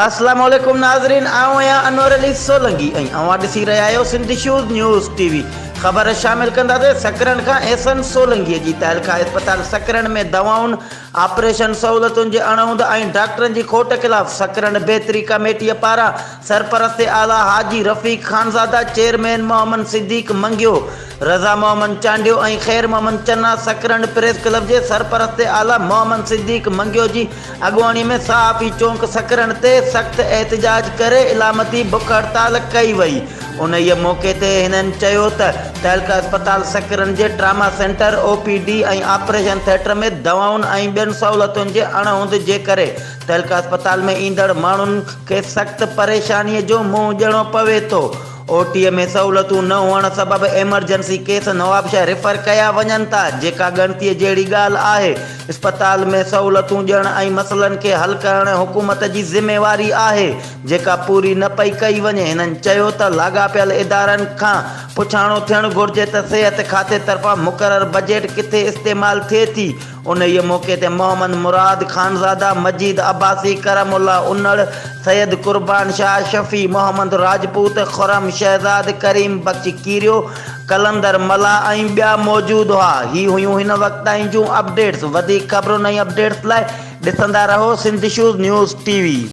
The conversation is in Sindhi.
اسلام عليڪم ناظرين آئون آهيان انور علي سولنگي ۽ اوهان ڏسي رهيا آهيو Sindh issues news T V خبر شامل ڪنداسين سڪرنڊ کان احسن سولنگي جي تعلقه اسپتال سڪرنڊ ۾ دوائن آپريشن سهولتن جي اڻهوند ۽ ڊاڪٽرن جي کوٽ خلاف سڪرنڊ بهتري ڪميٽي پاران سرپرست اعليٰ حاجي رفيق خانزاده، چيئرمين محمد صديق منگيو، رضا محمد چانڊيو ۽ خير محمد چنا سڪرنڊ پريس ڪلب جي سرپرست اعليٰ محمد صديق منگيو جي اڳواڻي ۾ صحافي چونڪ سڪرنڊ تي سخت احتجاج ڪري علامتي بک هڙتال ڪئي وئي. انهيء موقعي تي هنن چيو ته تعلقه اسپتال سڪرنڊ جي trauma centre, O P D ۽ operation theatre ۾ دوائن ۽ ٻين سهولتن جي اڻهوند جي ڪري تعلقه اسپتال ۾ ايندڙ ماڻهن کي سخت پريشانيء جو منهن ڏيڻو پوي ٿو. او ٽي ۾ سهولتون نه هئڻ سبب ايمرجنسي ڪيس نوابشاهه ريفر ڪيا وڃن ٿا، جيڪا ڳڻتيء جهڙي ڳالهه آهي. اسپتال ۾ سهولتون ڏيڻ ۽ مسئلن کي حل ڪرڻ حڪومت جي ذميواري آهي، جيڪا پوري نه پئي ڪئي وڃي. هنن چيو ته لاڳاپيل ادارن کان پڇاڻو ٿيڻ گهرجي ته صحت کاتي طرفان مقرر بجيٽ ڪٿي استعمال ٿئي ٿي، انهيء موقعي تي محمد مراد خانزاده، مجيد عباسي، ڪرم الله انڙ، سيد قربان شاهه، شفيع محمد راجپوت، خرم شهزاد، ڪريم بخش ڪيريو، قلندر ملاح ۽ ٻيا موجود هئا. هي هيون هن وقت تائين جون اپڊيٽس. وڌيڪ خبرن ۽ اپڊيٽس لاء ڏسندا رهو Sindh issues news T V.